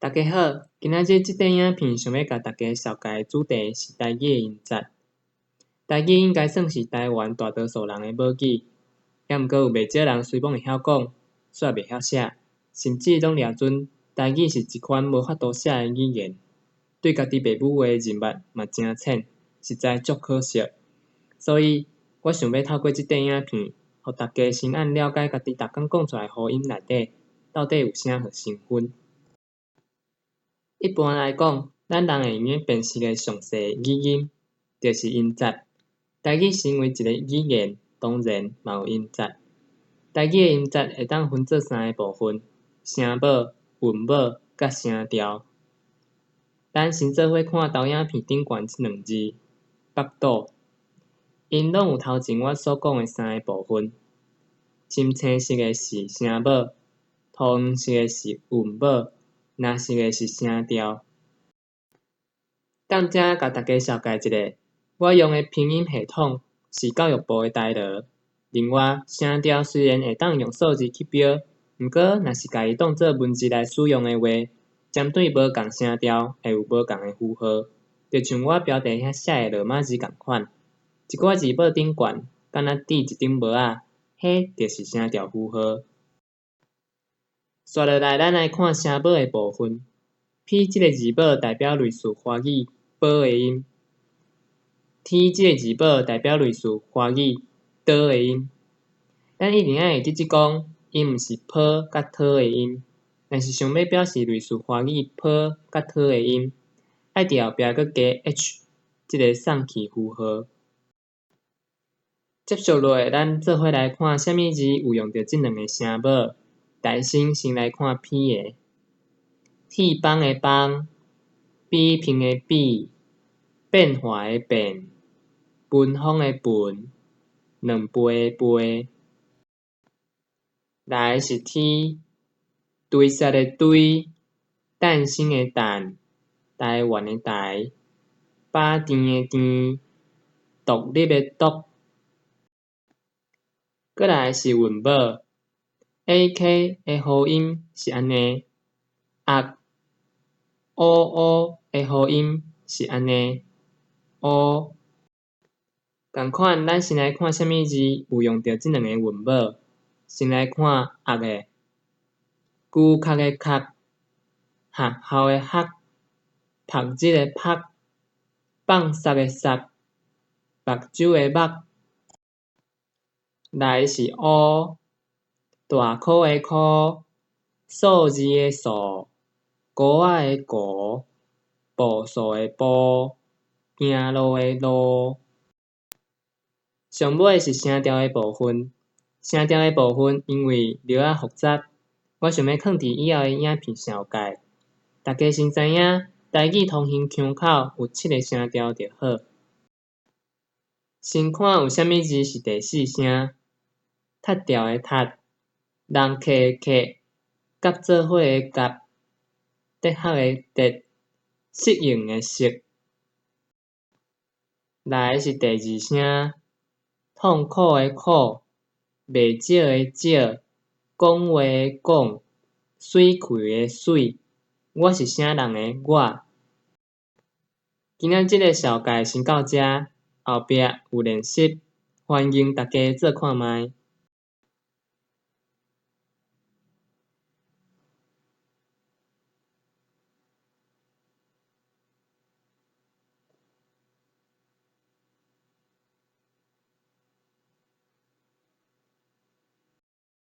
大家好，今仔日這塊影片想欲共大家紹介的主題是台語的音節。台語應該算是台灣大多數人的母語，猶毋過有袂少人雖罔會曉講，煞袂曉寫，甚至攏掠準台語是一款無法度寫的語言，對家己爸母話認捌嘛誠淺，實在足可惜。所以，我想欲透過這塊影片，予大家先按了解家己逐工講出來的呼音內底，到底有啥號成分。一般來講，咱人會用得辨識的上細語音，就是音節。台語身為一个語言，當然嘛有音節。台語的音節會當分做三个部分：聲母、韻母佮聲調。咱先做伙看投影片頂懸這兩字“腹肚”，𪜶攏有頭前我所講的三个部分。深青色的是聲母，塗黃色的是韻母，藍色的是聲調。踮遮共大家紹介一下，我用的拼音系統是教育部的台羅。另外，聲調雖然會當用數字去標，毋過若是共伊當做文字來使用的話，針對無仝聲調會有無仝的符號，就像我標題遐寫的羅馬字仝款。一寡字母頂懸，敢若戴一頂帽仔，彼就是聲調符號。紲落來，咱來看聲母的部分。P 這个字母代表類似華語“波”的音，T 這个字母代表類似華語“刀”的音。咱一定愛會記得講，伊毋是“波”佮“托”的音。若是想欲表示類似華語“波”佮“托”的音，愛佇後壁閣加 H 這个送氣符號。接續落來，咱做伙來看啥物字有用著這兩个聲母。台先先來看 P 的，鐵枋的枋，比拼的比，變化的變，文風的文，兩倍的倍。來是 T，堆雪的堆，誕生的誕，台灣的台，飽甜的甜，獨立的獨。閣來是韻母。AK 的呼音是按呢，啊，OO 的呼音是按呢，烏。仝款，咱先來看啥物字有用著這兩个韻母。先來看壓的，龜殼的殼，學校的學，曝日的曝，放捒的捒，目睭的目。來是烏。大箍的箍，數字的數，鼓仔的鼓，步數的步，行路的路。上尾是聲調的部分，聲調的部分因為略仔複雜，我想欲囥佇以後的影片紹介。大家先知影，台語通行腔口有七个聲調就好。先看有啥物字是第四聲，踢掉的踢，人客的客，佮做伙的佮，哲學的哲，適應的適。來是第二聲，痛苦的苦，袂少的少，講話的講，媠氣的媠，我是啥人的我。今仔這个紹介先到遮，後壁有練習，歡迎大家做看覓。